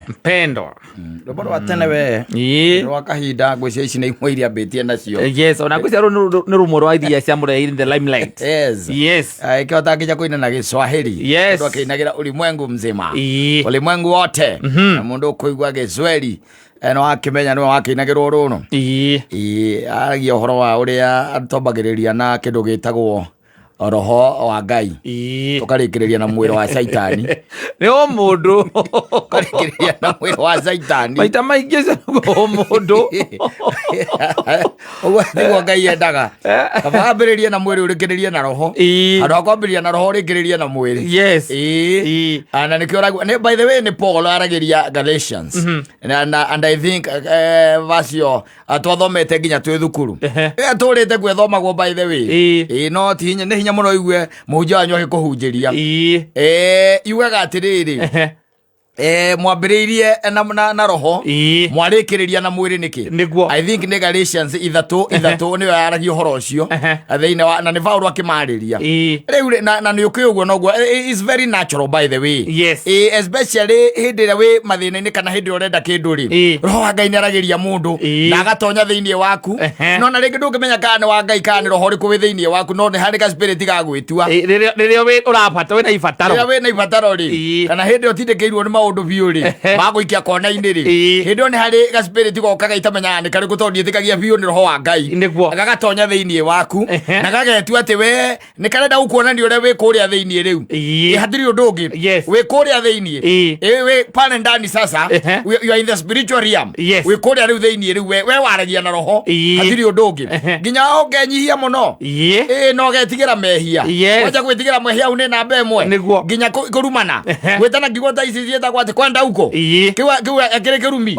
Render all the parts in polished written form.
Mpendwa. Rwĩmbo rwa tene we. Ĩĩ. Rwa kahinda ngwĩciria ici nĩ imwe iria ambĩtie nacio. Yes, ona ngwĩciria rũu nĩ rũmwe rwa iria ciamũreheire in the limelight. Yes. Yes. Ĩkĩhota nginya kũina na Gĩcwahili. Yes. Mũndũ akĩinagĩra ulimwengu mzima. Ĩĩ. Ulimwengu wote. Na mũndũ ũkũigua Gĩcweri no akĩmenya nĩwe wakĩinagĩrwo rũrũ. Ĩĩ. Ĩĩ, aragia ũhoro wa ũrĩa twambagĩrĩria na kĩndũ gĩtagwo roho wa Ngai. Ĩĩ. Tũkarĩkĩrĩria na mwĩrĩ wa Caitani. Nĩ o mũndũ. Tũkarĩkĩrĩria na mwĩrĩ wa Caitani. Maita maingĩ ũcio nĩguo o mũndũ. Ũguo nĩguo Ngai endaga. Kaba wambĩrĩrie na mwĩrĩ ũrĩkĩrĩrie na roho. Ĩĩ. Handũ ha kwambĩrĩria na roho ũrĩkĩrĩrie na mwĩrĩ. Yes. Ĩĩ. Ĩĩ. Ah, na nĩkĩo ũraigua nĩ by the way nĩ Paul aragĩria Galatians. Na, and I think verse ĩyo twathomete nginya twĩ thukuru. Ehe. Tũrĩte gwĩthomagwo by the way. Ĩĩ. Ĩĩ, no ti hinya nĩ hinya mũno igue mũhunjia wanyu agĩkũhunjĩria. Ĩĩ. Yugaga atĩrĩrĩ Ehe. Mwambĩrĩirie na roho Ĩĩ. mwarĩkĩrĩria na mwĩrĩ nĩkĩ? Nĩguo. I think nĩ Galatians 3:3 nĩyo yaragia ũhoro ũcio. Ehe. Thĩinĩ wa na nĩ Paulo akĩmarĩria. Ĩĩ. Rĩu rĩ, na nĩ ũkĩ ũguo noguo is very natural by the way. Yes. Especially hĩndĩ ĩrĩa wĩ mathĩna-inĩ kana hĩndĩ ĩrĩa ũrenda kĩndũ rĩ. Ĩĩ. Roho wa Ngai nĩ aragĩria mũndũ Ĩĩ. na agatonya thĩinĩ waku. Ehe. No na rĩngĩ ndũngĩmenya kana nĩ wa Ngai kana nĩ roho ũrĩkũ wĩ thĩinĩ waku no nĩ harĩ ga spirit ga gwĩtua. Ĩĩ, rĩrĩa ũrabata wĩna ibataro. Rĩrĩa wĩna ibataro rĩ Ĩĩ. kana hĩndĩ ĩyo ũtindĩkĩirwo nĩ maũndũ biũ rĩ Ehe. magũikia kona-inĩ rĩ Ĩĩ. hĩndĩ ĩyo nĩ harĩ ga spirit gokaga itamenyaga nĩ karĩkũ tondũ ndiĩtĩkagia biũ nĩ roho wa Ngai. Nĩguo. Gagatonya thĩinĩ waku Ehe. na gagetua atĩ we nĩ karenda gũkuonania ũrĩa wĩ kũrĩa thĩinĩ rĩu. Ĩĩ. Ĩ, hatirĩ ũndũ ũngĩ. Yes. Wĩ kũrĩa thĩinĩ. Ĩĩ. Ĩ, wĩ pale ndani sasa. Ehe. You are in the spiritual realm. Yes. Wĩ kũrĩa rĩu thĩinĩ rĩu we waragia na roho. Ĩĩ. Hatirĩ ũndũ ũngĩ. Ehe. Nginya ũkenyihia mũno. Ĩĩ. Ĩĩ no getigĩra mehia. Yes. Wanja gwĩtigĩra mehia au nĩ namba ĩmwe. Nĩguo. Nginya kũrumana. Ehe. Gwĩtana ngiugo ta ici ciĩtagwo atĩ kwenda huko. Ĩĩ. Kĩu kĩrĩ kĩrumi.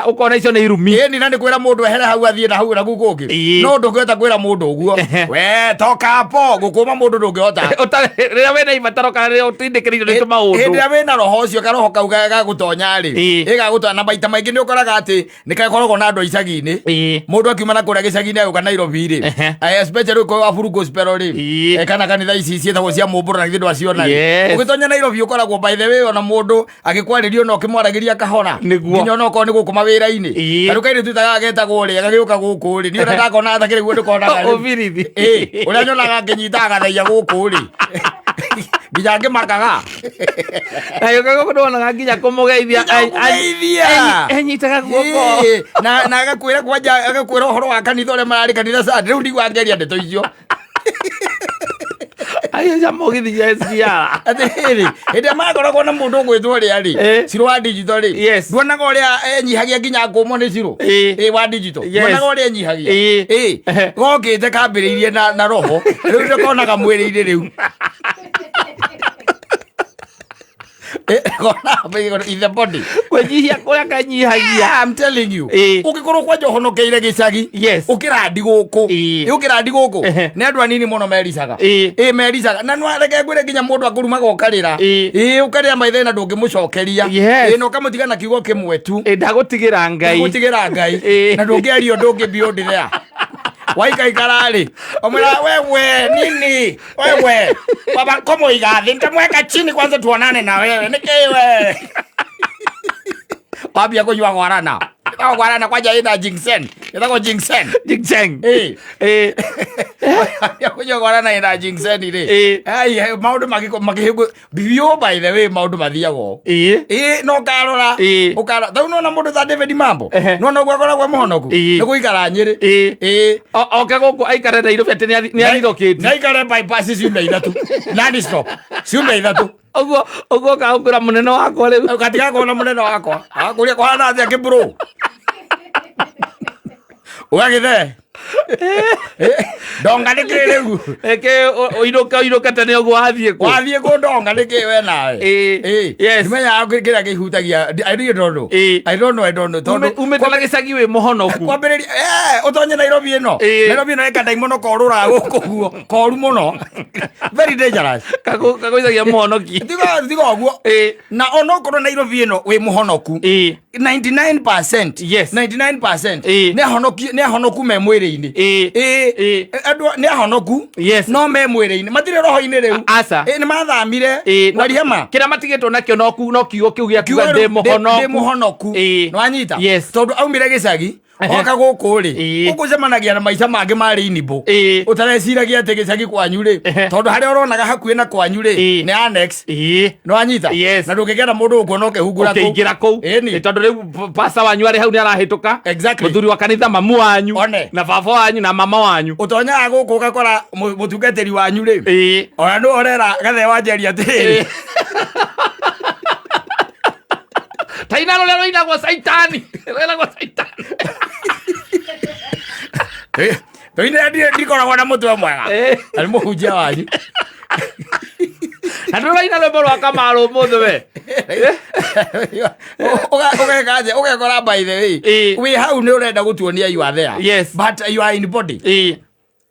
Ũkona icio nĩ irumi. Ĩni na nĩ kwĩra mũndũ ehere hau athiĩ na hau na kũu kũngĩ. Ĩĩ. No ndũngĩhota kwĩra mũndũ ũguo. Ehe. We toka hapo gũkũma mũndũ ndũngĩhota. Rĩrĩa wĩna ibataro kana rĩrĩa ũtindĩkĩrĩirio nĩ Hĩndĩ tũmaũndũ. ĩrĩa wĩna roho ũcio karoho kau gagũtonya rĩ. Ĩĩ. Ĩgagũtonya na maita maingĩ nĩ ũkoraga atĩ nĩ gakoragwo na andũ a icagi-inĩ. Ĩĩ. Mũndũ akiuma na kũrĩa gĩcagi-inĩ agĩũka Nairobi rĩ. Ehe. Especially ũkorwo wa Buru Gospel rĩ. Ĩĩ. Kana kanitha ici ciĩtagwo cia mũmbũro na githĩ ndwaciona rĩ. Yes. Ũgĩtonya Nairobi ũkoragwo by the way ona mũndũ agĩkwarĩria ona ũkĩmwaragĩria kahora. Nĩguo. Nginya ona okorwo nĩ gũkũ mawĩra-inĩ. Ĩĩ. Tarĩu kairĩtu ta gaka getagwo rĩ agagĩũka gũkũ rĩ. Niĩ ũrĩa ndakonaga takĩrĩ guo ndĩkonaga rĩu. Ũbirithi. Ĩĩ, ũrĩa nyonaga ngĩnyita agathaia gũkũ rĩ. Nginya ngĩmakaga. Agĩũka gũkũ ndonaga nginya kũmũgeithia. Nginya kũmũgeithia. Enyitaga guoko. Ĩĩ, na agakwĩra kwanja agakwĩra ũhoro wa kanitha ũrĩa mararĩ kanitha Sunday. Rĩu ndigua ngĩaria ndeto icio. Agĩca mũgithi cia SGR. Atĩrĩrĩ, hĩndĩ ĩrĩa makoragwo na mũndũ ũgwĩtwo ũrĩa rĩ, Ciro wa digital rĩ, Yes. nduonaga ũrĩa enyihagia nginya ngũmwo nĩ Ciro? Ĩĩ. Ĩĩ, wa digital. Yes. Nduonaga ũrĩa enyihagia? Ĩĩ. Ĩĩ. Ehe. Gokĩte kambĩrĩirie na roho, rĩu nĩkonaga mwĩrĩ-inĩ rĩu. Kona in the body. Kwĩnyihia kũrĩa kanyihagia. Yeah, I'm telling you. Ĩĩ. Ũngĩkorwo kwanja ũhonokeire gĩcagi Yes. ũkĩrandi gũkũ Ĩĩ. Ĩ, ũkĩrandi gũkũ Ehe. nĩ andũ anini mũno mericaga Ĩĩ. Ĩ, mericaga na no reke ngwĩre nginya mũndũ akũrumaga ũkarĩra Ĩĩ. Ĩ, ũkarĩra maithe na ndũngĩmũcokeria Yes. Ĩ, na ũkamũtiga na kiugo kĩmwe tu Ĩ, ndagũtigĩra Ngai. gũtigĩra Ngai Ĩĩ. na ndũngĩaria ũndũ ũngĩ beyond there waikaikara rĩ ũmwĩra wewe nini wewe baba komo igathi nitamweka chini kwanza tuonane na wewe nĩkĩ we wambia kũnyua gwarana ĩtagwo gwarana kwanja ĩna ginseng ĩtagwo ginseng Ginseng. Ĩĩ. Ĩĩ. Wambia kũnyua gwarana ĩna ginseng rĩ Ĩĩ. Ai, maũndũ makĩhĩngũ biũ by the way maũndũ mathiaga ũũ. Ĩĩ. Ĩĩ no ũkarora Ĩĩ. ũkarora tarĩu nona mũndũ ta David Mambo Ehe. nona ũguo akoragwo e mũhonoku Ĩĩ. nĩ gũikara Nyĩrĩ Ĩĩ. Ĩĩ. Oke gũkũ aikare Nairobi atĩ nĩ arirokĩti. Naikare bypass ciumia 3 non stop ciumia 3. Ũguo ũkagũkũra mũnene wakwa rĩu. Gatiga kuona mũnene wakwa akũria kũhana atĩa kĩbro ũgagĩthee ndonga nĩkĩ rĩu Eke ũinũke ũinũke tene ũguo wathiĩ kũ. Wathiĩ kũ ndonga nĩkĩ we nawe? Ĩĩ. Ĩĩ. Yes. Ndimenyaga kĩrĩa kĩhutagia I really don't know. Ĩĩ. I don't know, I don't know tondũ Umĩte na gĩcagi wĩ mũhonoku. Kwambĩrĩria ũtonye Nairobi ĩno. Ĩĩ. Nairobi ĩno ĩka ndaimono korũra gũkũ guo koru mũno very dangerous. Kagũicagia mũhonoki. Tiga ũguo. Ĩĩ. Na onokorwo Nairobi ĩno wĩ mũhonoku Ĩĩ. 99% Yes. 99% Ĩĩ. nĩ ahonoki nĩ ahonoku me mwĩrĩ. mwĩrĩ-inĩ. Ĩĩ. Ĩĩ. Ĩĩ. Andũ nĩ ahonoku. Yes. No me mwĩrĩ-inĩ. Matirĩ roho-inĩ rĩu. Aca. Ĩĩ, nĩ mathamire. Ĩĩ, no- Waria ma. kĩrĩa matigĩtwo nakĩo no kiugo kĩu gĩa Kiugo kuga rĩu, ndĩ mũhonoku. ndĩ mũhonoku. Ĩĩ. Nĩwanyita? Yes. Tondũ aumire gĩcagi Ehe. oka gũkũ rĩ Ĩĩ. gũkũ ũcemanagia na maica mangĩ marĩ inimbo Ĩĩ. ũtareciragia atĩ gĩcagi kwanyu rĩ Ehe. tondũ harĩa ũronaga hakuhĩ na kwanyu rĩ Ĩĩ. nĩ annex Ĩĩ. nĩwanyita Yes. na ndũngĩkera mũndũ ũkuona ũkĩhungura kũu. ũkĩingĩra kũu Ĩni. Ĩ, tondũ rĩu pasta wanyu arĩ hau nĩ arahĩtũka Exactly. mũthuri wa kanitha mamu wanyu One. na baba wanyu na mama wanyu ũtonyaga gũkũ ũgakora mũtungatĩri wanyu rĩ Ĩĩ. ona nĩ ũrera gathe wa njeri atĩrĩrĩ Ĩĩ. taina rũrĩa rũinagwo caitani rũinagwo caitani tũinĩra ndikoragwo na mũtwe mwega Ĩĩ. na nĩ mũhunjia wanyu na ndũraina rwĩmbo rwa kamarũ ũmũthĩ we Ũgeka atĩa ũgekora by the way Ĩĩ. wĩ hau nĩ ũrenda gũtuonia you are there Yes. but you are in body Ĩĩ.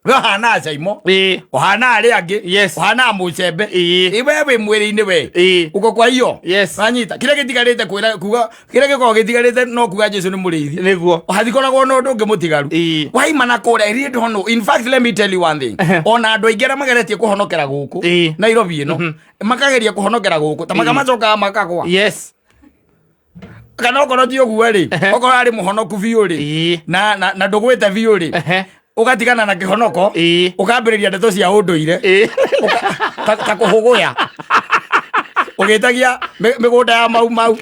we ũhanaga caimo Ĩĩ. ũhanaga arĩa angĩ Yes. ũhanaga mũcembe Ĩĩ. Ĩ, we wĩ mwĩrĩ-inĩ we Ĩĩ. uko kwa hiyo Yes. wanyita kĩrĩa gĩtigarĩte kwĩra kuga kĩrĩa gĩkoragwo gĩtigarĩte no kuga Jesu nĩ mũrĩithi nĩguo hathikoragwo na ũndũ ũngĩ mũtigaru Ĩĩ. waima na kũrĩa I really don't know. In fact let me tell you one thing Ehe. ona andũ aingĩ arĩa mageretie kũhonokera gũkũ Ĩĩ. Nairobi ĩno makageria kũhonokera gũkũ ta makamacokaga makagwa yes kana okorwo ti ũguo rĩ Ehe. okorwo arĩ mũhonoku biũ rĩ Ĩĩ. na ndũgwĩte biũ rĩ Ehe. ũgatigana na kĩhonoko Ĩĩ. ũkambĩrĩria ndeto cia ũndũire Ĩĩ. Ta kũhũgũya ũgĩtagia mĩgũnda ya mau mau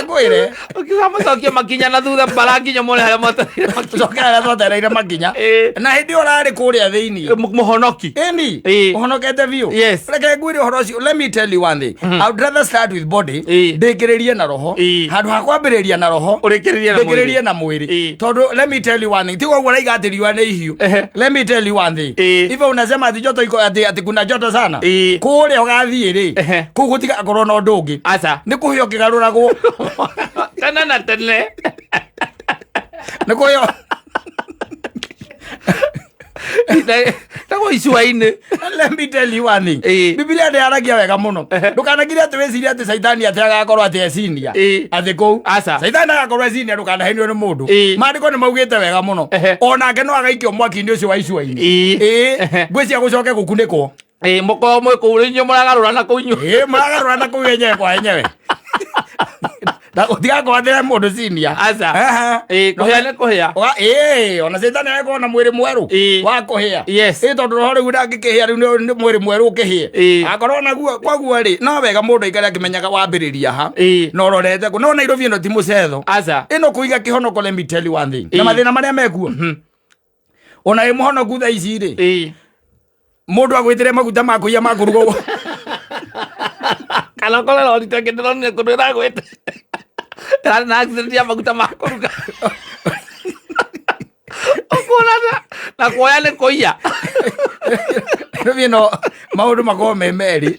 ngwĩre ũkiuga macokie makinya na thutha mbara nginya mone harĩa mwetereire makinya. cokera harĩa twetereire makinya Ĩĩ. na hĩndĩ ĩyo ũrarĩ kũrĩa thĩiniĩ mũhonoki Ĩni, Ĩĩ. ũhonokete biũ Yes. reke ngwĩre ũhoro ũcio let me tell you one thing I would rather start with body Ĩĩ. ndĩkĩrĩrie na roho Ĩĩ. handũ ha kwambĩrĩria na roho Ũrĩkĩrĩrie na mwĩrĩ. ndĩkĩrĩrie na mwĩrĩ Ĩĩ. tondũ let me tell you one thing tiga ũguo ũraiga atĩ riũa nĩ ihiũ Ehe. let me tell you one thing Ĩĩ. hivyo unasema ati joto iko ati kuna joto sana Ĩĩ. kũrĩa ũgathiĩ rĩ Ehe. kũu gũtigakorwo na ũndũ ũngĩ aca nĩ kũhĩa ũkĩgarũragwo tene na tene nĩ kũhĩa tagwo icua-inĩ Let me tell you one thing. Ĩĩ. Bibilia ndĩaragia wega mũno ndũkanakire atĩ wĩcirie atĩ caitani atĩ agakorwo atĩ ecinia Ĩĩ. atĩ kũu Aca. caitani agakorwo ecinia ndũkanahenio nĩ mũndũ Ĩĩ. maandĩko nĩ maugĩte wega mũno Ehe. onake no agaikio mwaki-inĩ ũcio wa icua-inĩ Ĩĩ. Ĩĩ. Ehe. ngwĩciria gũcoke gũkunĩkwo Ĩĩ, mũkorwo mwĩ kũu rĩu inyuĩ mũragarũrana kũu inyuĩ Ĩĩ, mũragarũrana kũu enyewe kwa enyewe na ũtigakwathĩre mũndũ cinia Aca. Ehe. Ĩĩ, kũhĩa nĩ kũhĩa Ĩĩ, ona caitani agĩkorwo na mwĩrĩ mwerũ Ĩĩ. wa kũhĩa Yes. Ĩĩ, tondũ roho rĩu ndangĩkĩhĩa rĩu nĩ mwĩrĩ mwerũ ũkĩhĩe Ĩĩ. akorwo naguo kwaguo rĩ no wega mũndũ aikare akĩmenyaga wambĩrĩria ha Ĩĩ. na ũrorete kũ no Nairobi ĩno ti mũcetho aca ĩno kũiga kĩhonoko let me tell you one thing na Ĩĩ. mathĩna marĩa mekuo ona wĩ mũhonoku thaa ici rĩ Ĩĩ. mũndũ agwĩtĩre maguta ma kũiya ma kũruga ũguo. kana ũkore rori ta ĩngĩ ndĩronire kũndũ ĩragwĩte ĩrarĩ na accident ya maguta ma kũruga ũkuona na kuoya nĩ kũiya Nairobi ĩno maũndũ makoragwo me merĩ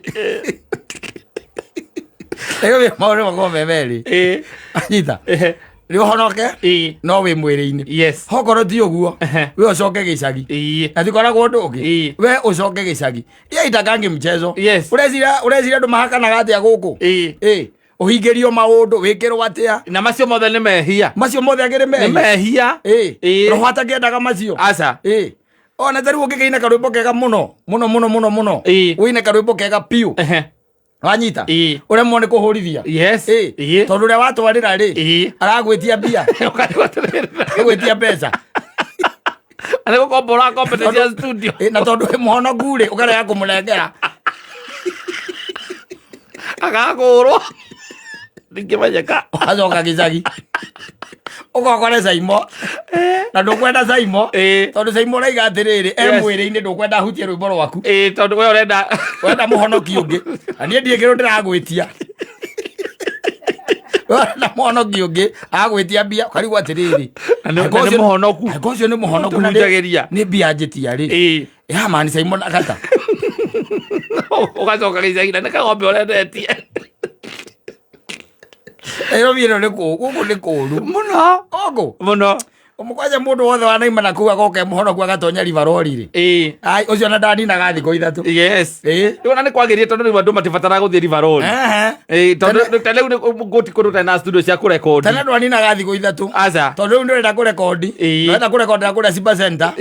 Nairobi maũndũ makoragwo me merĩ Ĩĩ. anyita Ehe. nĩ ũhonoke Ĩĩ. no wĩ mwĩrĩ-inĩ yes hokorwo ti ũguo Ehe. we ũcoke gĩcagi Ĩĩ. na tikoragwo ũndũ ũngĩ Ĩĩ. we ũcoke gĩcagi iya itakangi mchezo Yes. ũreciria andũ mahakanaga atĩa gũkũ Ĩĩ. Ĩĩ. ũhingĩrio maũndũ wĩkĩrwo atĩa na macio mothe nĩ mehia macio mothe akĩrĩ nĩ mehia mehia Ĩĩ. Ĩĩ. roho atakĩendaga macio aca Ĩĩ. ona ta rĩu ũngĩkĩina karwĩmbo kega mũno mũno mũno mũno mũno Ĩĩ. ũine karwĩmbo kega piũ Ehe. wanyita Ĩĩ. ũremwo nĩ kũhũrithia yes Ĩĩ. Ĩĩ. tondũ ũrĩa watwarĩra rĩ Ĩĩ. aragwĩtia mbia Ũkarigwo atĩrĩrĩ. agwĩtia mbeca Na nĩ gũkombora competence ya studio Ĩĩ, na tondũ wĩ mũhonoku rĩ ũkarega kũmũnengera agagũrwo ndingĩmenyeka ũgacoka gĩcagi ũgokore caimo na ndũkwenda caimo Ĩĩ. tondũ caimo ũraiga atĩrĩrĩ e Yes. mwĩrĩ-inĩ ndũkwenda ahutie rwĩmbo rwaku Ĩĩ, tondũ we ũrenda wenda mũhonoki ũngĩ na niĩ ndiĩ kĩndũ ndĩragwĩtia wenda mũhonoki ũngĩ agwĩtia mbia ũkarigwo atĩrĩrĩ Na nĩ- na nĩ mũhonoku. angĩkorwo ũcio nĩ mũhonoku na nĩ- Ũtũhunjagĩria. nĩ mbia njĩtia rĩ Ĩĩ. ya mani caimo na gata ũgacoka gĩcagi na nĩ kagombe ũrendetie Nairobi ĩno nĩ kũũ gũkũ nĩ kũũru mũno gũkũ mũno Kwanja mũndũ wothe wanaima na kuu agoka e mũhonoku agatonya rivarori rĩ, ai, ũcio na ndaninaga thikũ 3. Yes. Ĩĩ. Rĩu ona nĩ kwagĩrire tondũ rĩu andũ matibataraga gũthiĩ rivarori. Tondũ ta rĩu gũti kũndũ ũtarĩ na studio cia kũrekondi. Tene ndwaninaga thikũ 3. Aca. Tondũ rĩu nĩũrenda kũrekondi, ũrenda kũrekondera kũrĩa Simba Center,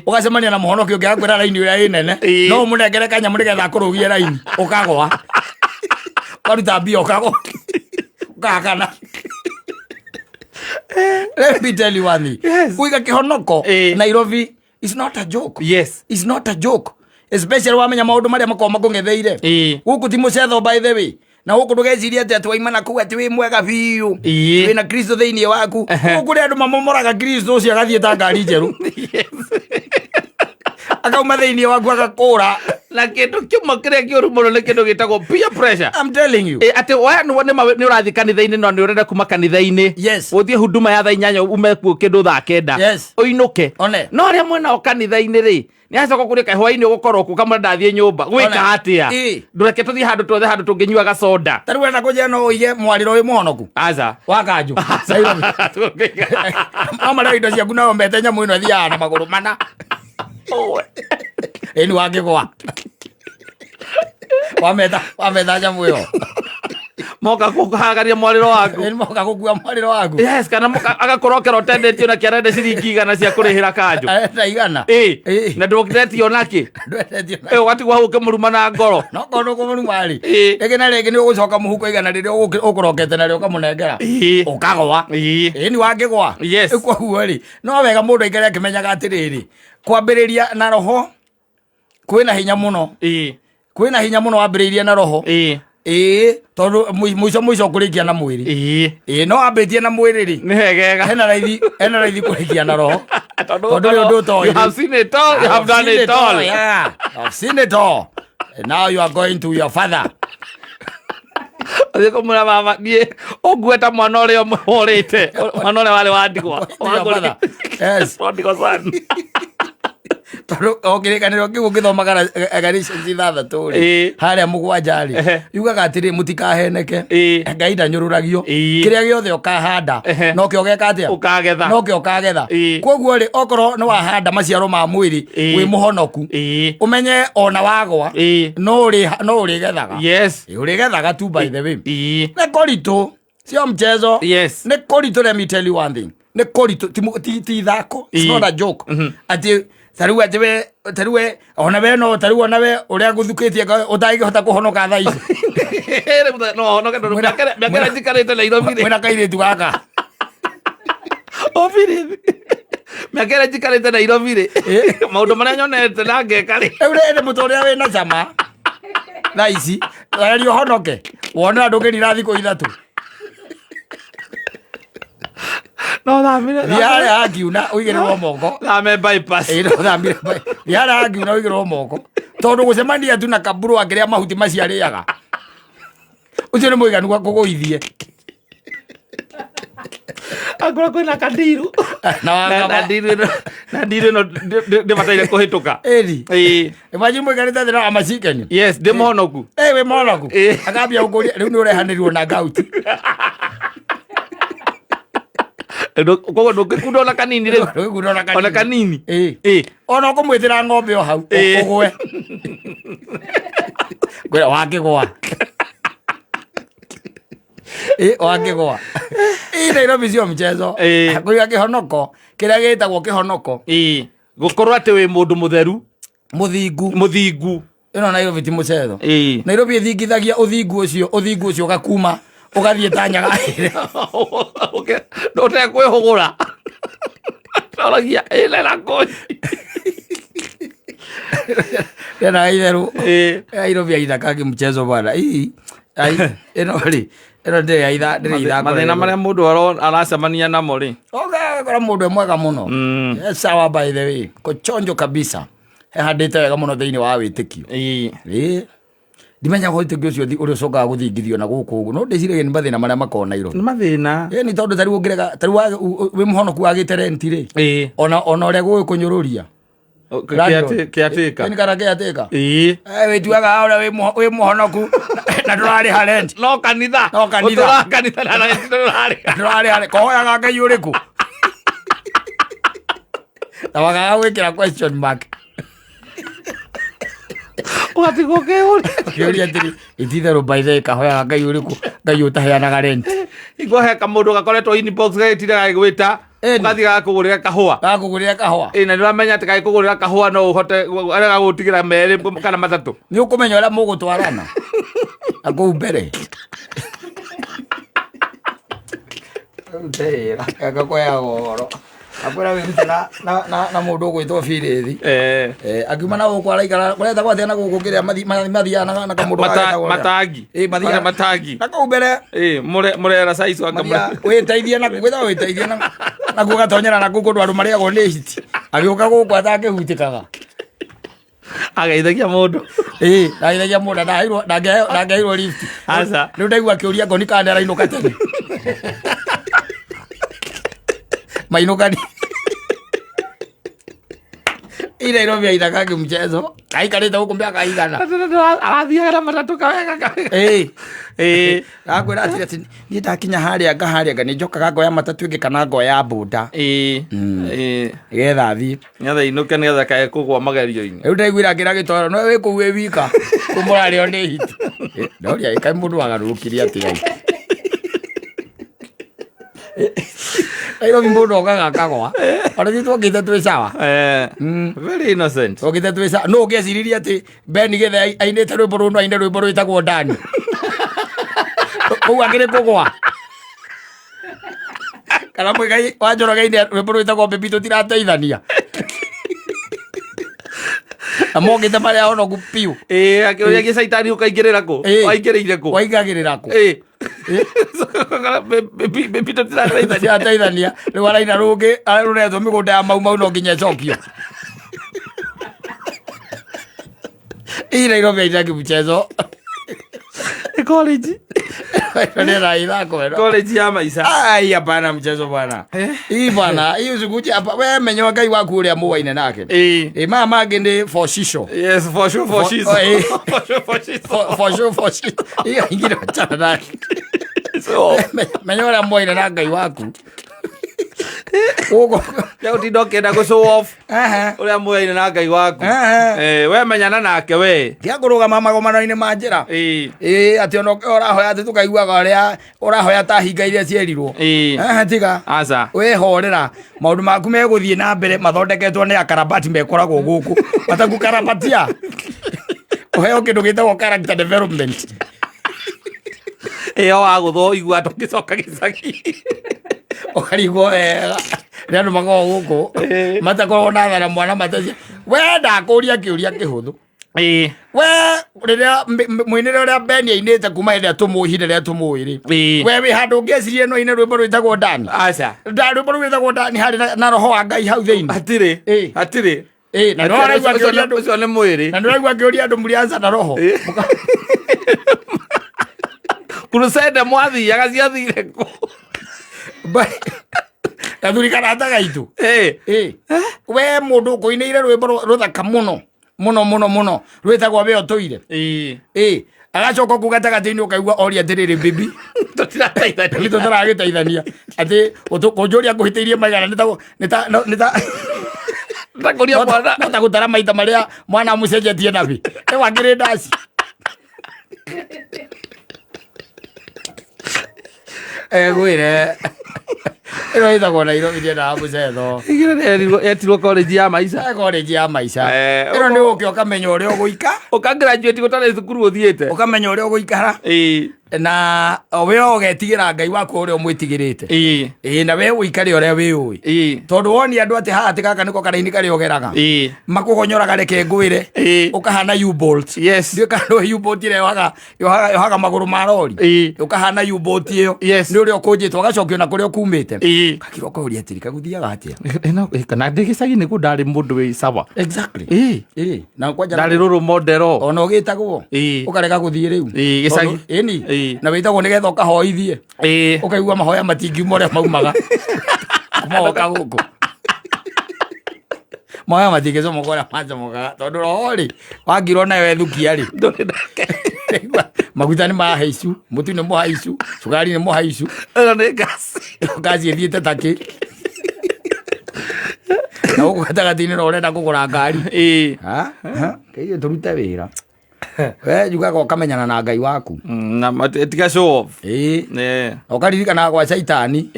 ũgacemania na mũhonoki ũngĩ agakwĩra raini ũrĩa ĩ nene, no ũmũnengere kanyamũ nĩgetha akũrũgie raini, ũkagwa, ũkaruta mbia, ũkagwa, ũkahakana. Let me tell you one thing. Kuiga kĩhonoko Nairobi is not a joke. Is not a joke. Especially wamenya maũndũ marĩa makoragwo makũng'etheire. Gũkũ ti mũcetho, by the way. Na gũkũ ndũgecirie atĩ waima na kũu atĩ wĩ mwega biũ. Wĩna Kristo thĩinĩ waku. Gũkũ kũrĩ andũ mamomoraga Kristo ũcio agathiĩ ta ngari njerũ. Akauma thĩinĩ waku agakũra. Na kĩndũ kĩmwe kĩrĩa kĩũru mũno nĩ kĩndũ gĩtagwo peer pressure. I'm telling you. Atĩ we nĩ ũrathiĩ kanitha-inĩ no nĩ ũrenda kuma kanitha-inĩ, ũthiĩ huduma ya thaa 8, ume kuo kĩndũ thaa 9, ũinũke. One. No arĩa mwena o kanitha-inĩ rĩ, nĩ acoka kũrĩ kaĩ hwaĩ-inĩ ũgũkorwo kũ kamũra ndathiĩ nyũmba gwĩka One. atĩa? Ndũreke tũthiĩ handũ twothe handũ tũngĩnyua soda. Ta rĩu wenda kũnjĩra no ũige mwarĩro wĩ mũhonoku? Aca. Wa kanjũ Nairobi. No marĩa indo ciaku nao mete nyamũ ĩno ĩthiaga na magũrũ mana. Ĩni wangĩgwa wameta nyamũ ĩyo. Moka kũhagaria mwarĩro waku. Ĩni moka gũkua mwarĩro waku. Yes, kana agakorokera ũtendetio na kĩarenda ciringi 100 cia kũrĩhĩra kanjũ. Arenda 100. Na ndũkĩretio nakĩ? Ndwendetio na- Ũgatigwo hau ũkĩmũruma na ngoro. No korwo ndũkũmũruma rĩ, rĩngĩ na rĩngĩ nĩ ũgũcoka mũhuko 100 rĩrĩa ũkũrokete narĩo ũkamũnengera, ũkagwa. Ĩni wangĩgwa. Koguo rĩ, no wega mũndũ aikare akĩmenyaga atĩrĩrĩ, kwambĩrĩria na roho kwĩna hinya mũno. Kwĩna hinya mũno wambĩrĩirie na roho. Ĩĩ, tondũ mũico mũico ũkũrĩkia na mwĩrĩ. Ĩĩ, no wambĩtie na mwĩrĩ rĩ, Nĩ hegega. hena raithi kũrĩkia na roho. Tondũ Tondũ rĩ, ũndũ ũtoĩ you have seen it all, you have done it all. Yeah, I've seen it all. And now you are going to your father. Ũthiĩ kũmwĩra, baba, niĩ ũngue ta mwana ũrĩa ũmwe worĩte, mwana ũrĩa warĩ wa ndigwa. To your father. Yes. Prodigal son. Tondũ o kĩrĩkanĩro kĩu ũgĩthomaga Galatians 6 rĩ, harĩa 7 rĩ, yugaga atĩrĩ, mũtikaheneke, Ngai ndanyũrũragio. Kĩrĩa gĩothe ũkahanda, nokĩo ũgeka atĩa? Ũkagetha. Nokĩo ũkagetha. Koguo rĩ, okorwo nĩ wahanda maciaro ma mwĩrĩ wĩ mũhonoku, ũmenye ona wagwa, no ũrĩgethaga. Ũrĩgethaga tu, by the way. Nĩ kũritũ, sio mchezo. Nĩ kũritũ. Let me tell you one thing, nĩ kũritũ, ti ithako. It's not a joke. Atĩ tarĩu atĩ we tarĩu we ona we no tarĩu ona we ũrĩa gũthukĩtie ũtangĩhota kũhonoka thaa ici. Rĩu no honoke tondũ mĩaka ĩrĩa njikarĩte Nairobi rĩ, Mwĩna kairĩtu gaka. Obviously. Mĩaka ĩrĩa njikarĩte Nairobi rĩ, maũndũ marĩa nyonete na ngeka rĩ, Rĩu rĩrĩ mũtũrĩre wĩna cama thaa ici, geria ũhonoke wone ndũngĩrira thikũ 3. No thamire. Thiĩ harĩa hakiuna ũigĩrĩrwo moko. Thame bypass. Ĩĩ, no thamire thiĩ harĩa hakiuna ũigĩrĩrwo moko, tondũ gũcemania tu na kaburu akĩrĩa mahuti macio arĩaga, ũcio nĩ mũiganu wa kũgũithie. Akorwo kwĩna kandiru Na na wakaba. Na ndiru ĩno ndĩbataire kũhĩtũka. Ĩri. Imagine mũikarĩte thĩ na amacikeni. Yes, ndĩ mũhonoku. Ĩ, wĩ mũhonoku. Akambia gũkũria rĩu nĩ ũrehanĩrwo na ngauti. Koguo ndũngĩkunda ona kanini rĩu. Ndũngĩkunda ona kanini. Ona kanini. Ĩ. Ona ũkũmwĩtĩra ng'ombe o hau, ũgwe ngwĩra wakĩgwa. Ĩ, wakĩgwa. Ĩ, Nairobi sio mchezo. Kũiga kĩhonoko, kĩrĩa gĩtagwo kĩhonoko, Gũkorwo atĩ wĩ mũndũ mũtheru, mũthingu, mũthingu. Ĩno Nairobi ti mũcetho. Nairobi ĩthingithagia ũthingu ũcio, ũthingu ũcio ũgakuma ũgathiĩ ta nyaga. Ũtekwĩhũgũra toragia ĩnena kũi. Tena itherũ. Nairobi aithakangi mchezo bwana. Ii, ai, ĩno rĩ, ĩno ndĩrĩ aitha, ndĩrĩ ithako. Mathĩna marĩa mũndũ aracemania namo rĩ. Ũgakora mũndũ e mwega mũno. Yes, sawa, by the way, kũchonjo kabisa, ehandĩte wega mũno thĩinĩ wa wĩtĩkio. Ĩ, ndimenyaga wĩtĩkio ũcio ũrĩa ũcokaga gũthingithio na gũkũ ũguo, no ndĩciragia nĩ mathĩna marĩa makoragwo Nairobi. Nĩ mathĩna. Ĩ, nĩ tondũ tarĩu ũngĩrega tarĩu wĩ mũhonoku wagĩte renti rĩ, ona ũrĩa gũgĩkũnyũrũria. Kĩatĩka. Nĩ kana kĩatĩka. Ĩĩ. Wĩtuaga ũrĩa wĩ mũhonoku na ndũrarĩha rent. No kanitha. No kanitha. Ũtũraga kanitha na renti ndũrarĩha. Ndũrarĩha, kohoyaga Ngai ũrĩkũ? Na wagaga gwĩkĩra question mark. Ũgatigwo ũkĩũria. Ũkĩũria atĩrĩ, ititherũ by the way kahoyaga Ngai ũrĩkũ, Ngai ũtaheanaga rent. Hingo he kamũndũ gakoretwo inbox gagĩtinda gagĩgwĩta. Ĩni. Ũgathiĩ gagakũgũrĩra kahũa. Gakũgũrĩra kahũa. Ĩ na nĩ ũramenya atĩ gagĩkũgũrĩra kahũa no ũhote arĩa gagũtigĩra merĩ kana matatũ. Nĩ ũkũmenya ũrĩa mũgũtwarana. Na kũu mbere. Rute wĩra, gakũheaga ũhoro. Akwĩra wĩrute na na na na mũndũ ũgwĩtwo Birithi. Eh. Eh, akiuma na gũkũ araikara kũretagwo atĩa na gũkũ kĩrĩa mathiaga na na kamũndũ gagetagwo atĩa? Matangi. Ĩ, mathiaga Matangi. na kũu mbere Ĩ, mũrera size wa kamũre. Wĩteithie na gwĩtagwo wĩteithie na nakuo gatonyera na kũu kũndũ andũ marĩagwo nĩ hiti. Agĩũka gũkũ atakĩhutĩkaga. Ageithagia mũndũ. Ĩ, ndageithagia mũndũ ndaheirwo ndangĩheirwo lift. Aca. Rĩu ndaigua akĩũria ngoni kana nĩarainũka tene. Mainũka ni Ĩ Nairobi aithakagi mchezo. Aikarĩte gũkũ mĩaka igana. Arathiaga na matatũ kawega kawega. Ĩ. Ĩ. Ndakwĩra atĩrĩ atĩ niĩ ndakinya harĩa nga harĩa nga nĩ njokaga ngoya matatũ ĩngĩ kana ngoya boda. Ĩ. Ĩ. Nĩgetha thiĩ. Nĩgetha inũke nĩgetha kae kũgwa magerio-inĩ. Rĩu ndaiguire akĩra gĩtoro no wĩ kũu wĩ wika kũu mũrarĩo nĩ hiti. Ndoria kaĩ mũndũ wagarũrũkire atĩa ĩ. Nairobi mũndũ okaga akagwa. Ona ithuĩ twokĩte twĩ sawa. Eh, very innocent. Twokĩte twĩ sawa. Nũ ũngĩeciririe atĩ Ben Githe ainĩte rwĩmbo rũu no aine rwĩmbo rwĩtagwo Ndani. Kũu akĩrĩ kũgwa. Kana Muigai wa Njoroge aine rwĩmbo rwĩtagwo Baby tũtirateithania. Na mokĩte marĩa honoku biũ. Ĩĩ, akĩũria gĩcaitani ũkaingĩrĩra kũ? Ĩĩ. Waingĩrĩire kũ? Waingagĩrĩra kũ? Ĩĩ. Baby tũtirateithania. Tũtirateithania. Rĩu araina rũngĩ rũretwo mĩgũnda ya Mau Mau no nginya ĩcokio. Hii Nairobi haitaki mchezo. Ni college. Ndio ithako ĩno. College ya maica. Ai, hapana mchezo bwana. Hii bwana, hii usikuje hapa. Wewe menya Ngai waku ũrĩa mũwaine nake. Ĩĩ. Ĩ maya mangĩ nĩ for shisho. Yes, for sure, for shizo. Oh, eh. For sure, for shizo. For sure, for shisho. Hiyo ingine wachana nake. So, Menya ũrĩa mũwaine na Ngai waku. Gũkũ. ya ũtinda ũkĩenda gũ show off Ehe. ũrĩa mũyaine na Ngai waku. Ehe. Eh, we menyana nake we. Tiga kũrũgama magomano-inĩ ma njĩra. Ĩĩ. Ĩĩ, atĩ ona ũrahoya atĩ tũkaiguaga ũrĩa ũrahoya ta hinga iria cierirwo. Ĩĩ. Ehe, tiga. Aca. Wĩhorera maũndũ maku megũthiĩ na mbere mathondeketwo nĩ akarabati mekoragwo gũkũ matakũkarabatia ũheo kĩndũ gĩtagwo character development. Ĩyo wagũthwo igua ndũngĩcoka gĩcagi. Ũkarigwo wega nĩ andũ makoragwo gũkũ Ĩĩ. matakoragwo na thara mwana matacia we ndakũria kĩũria kĩhũthũ. Ĩĩ. We rĩrĩa mũinĩre ũrĩa Ben ainĩte kuma hĩndĩ ĩrĩa tũmũĩ ihinda rĩrĩa tũmũĩ rĩ, Ĩĩ. we wĩ handũ ũngĩecirie no aine rwĩmbo rwĩtagwo Ndani? Aca. Nda rwĩmbo rũu rwĩtagwo Ndani harĩ na roho wa Ngai hau thĩinĩ. Hatirĩ. Ĩĩ. Hatirĩ. Ĩĩ, na nĩ ũraigua akĩũria andũ Ũcio nĩ mwĩrĩ. na nĩ ũraigua akĩũria andũ mũrĩ na roho. Crusade mwathiaga ciathire kũ? Gathuri karata gaitũ. Ĩĩ. Ĩĩ. We mũndũ ũkũinĩire rwĩmbo rũthaka mũno mũno mũno mũno rwĩtagwo we ũtũire. Ĩĩ. Ĩĩ. Agacoka kũu gatagatĩ-inĩ ũkaigua oria atĩrĩrĩ bibi Tũtirateithania. Bibi tũtaragĩteithania atĩ kũnjũria ngũhĩtĩirie maigana nĩ ta nĩ ta nĩ ta Ndakũria mwana. no ta gũtara maita marĩa mwana amũcenjetie nabi ĩ wakĩrĩ ndaci egwĩre ĩno ĩtagwo Nairobi ndĩendaga mũcetho. Igĩrĩ yetirwo college ya maica. College ya maica. Eh, Ĩno nĩ ũke ũkamenya ũrĩa ũgũika. Ũka graduate gũtarĩ cukuru ũthiĩte. Ũkamenya ũrĩa ũgũikara. Ĩĩ. Na we ũgetigĩra Ngai waku ũrĩa ũmwĩtigĩrĩte. Ĩĩ. Ĩĩ, na we ũikare ũrĩa wĩũĩ. Ĩĩ. Tondũ wonia andũ atĩ haha atĩ gaka nĩko karaini karĩa ũgeraga. Ĩĩ. Makũgonyoraga reke ngwĩre. Ĩĩ. Ũkahana U-Bolt. Yes. Ndiũĩ kana nĩũĩ U-Bolt ĩrĩa yohaga magũrũ ma rori. Ĩĩ. Ũkahana U-Bolt ĩyo. Yes. Nĩ ũrĩa ũkũnjĩtwo ũgacokio na kũrĩa ũkumĩte. Ĩĩ. Gakira ũkoria atĩrĩ kagũthiaga atĩa? Ĩno kana ndĩ gĩcagi nĩguo ndarĩ mũndũ wĩ sawa. Exactly. Ĩĩ. Ĩĩ. Na kwanja Ndarĩ rũrũ modero. ona ũgĩtagwo. Ĩĩ. Ũkarega gũthiĩ rĩu. Ĩĩ, gĩcagi. Tondũ- Ĩni. Ĩĩ. Na wĩtagwo nĩgetha ũkahoithie. Ĩĩ. Ũkaigua mahoya matingiuma ũrĩa maumaga. Kuma woka gũkũ. Mahoya matingĩcomoka ũrĩa macomokaga tondũ roho rĩ wangirwo nayo ethukia rĩ. Ndũrĩ nake. Maguta nĩ mahaicu, mũtu nĩ mũhaicu, cukari nĩ mũhaicu. Ĩno nĩ ngasi. Ngasi ĩthiĩte takĩ. Na gũkũ gatagatĩ-inĩ no ũrenda kũgũra ngari. Ha? Ha? Kĩiyo tũrute wĩra. We njugaga ũkamenyana na Ngai waku. Na tiga show off. Ĩĩ. Na ũkaririkanaga gwa caitani.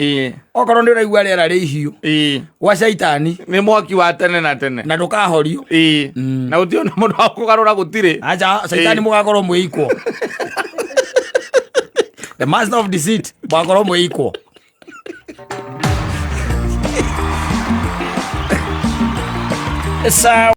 Okorwo nĩ ũraigua rĩera rĩ ihiũ. Gwa caitani. Nĩ mwaki wa tene na tene. Na ndũkahorio. Na gũtirĩ ona mũndũ wa kũgarũra gũtirĩ. Aca, caitani mũgakorwo mwĩ equal. The master of deceit mũgakorwo mwĩ equal. Sawa.